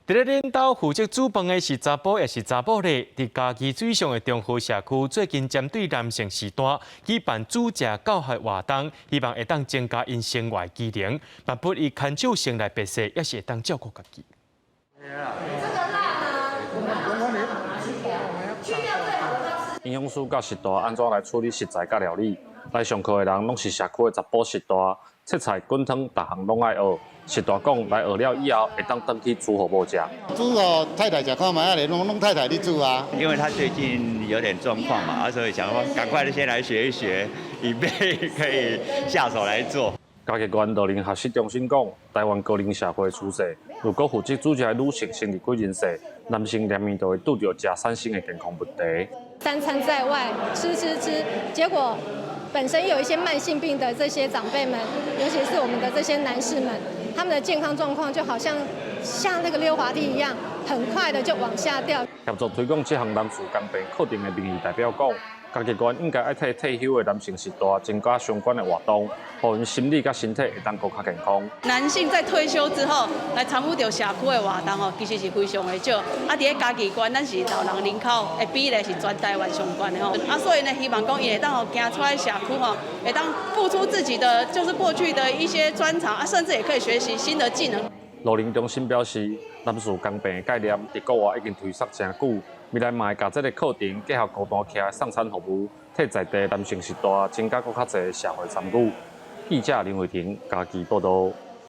佇咧恁兜負責煮飯的是查埔抑是查某咧？佇嘉義水上的中和社區，最近針對男性序大舉辦煮食教學活動，希望會當增加𪜶生活技能，嘛不以牽手先來白色，也是會當照顧家己。這個辣呢，我們去掉最好的方式。營養師教序大按怎來處理食材佮料理？來上課的人攏是社區的查埔序大，切菜、滾湯，逐項攏愛學。序大講，來學了以後，會當轉去煮予某食。煮予太太食看覓仔咧，攏攏太太咧煮啊。因為他最近有點狀況嘛，所以想說趕快先來學一學，以備可以下手來做。嘉義縣老齡學習中心講，台灣高齡社會趨勢，如果負責煮食的女性先離開人世，男性連面就會拄著食產生的健康問題。三餐在外吃吃吃，結果本身有一些慢性病的這些長輩們，尤其是我們的這些男士們，他們的健康狀況就好像像那個溜滑梯一樣，很快的就往下掉。協助推廣這項男士共病課程的民意代表講，嘉義縣應該愛替退休的男性序大增加相關的活動，予𪜶心理佮身體會當閣較健康。男性在退休之後來參與著社區的活動吼，其實是非常的少。啊，佇咧嘉義縣，咱是老人人口的比例是全台灣上懸的吼。啊，所以呢，希望講伊會當吼行出來社區吼，會當付出自己的，就是過去的一些專長啊，甚至也可以學習新的技能。老齡中心表示，男士共病的概念佇國外已經推捒誠久，未來嘛會共這个課程結合孤單徛的送餐服務，替在地男性序大增加閣較濟社會參與。記者林慧婷嘉義報導。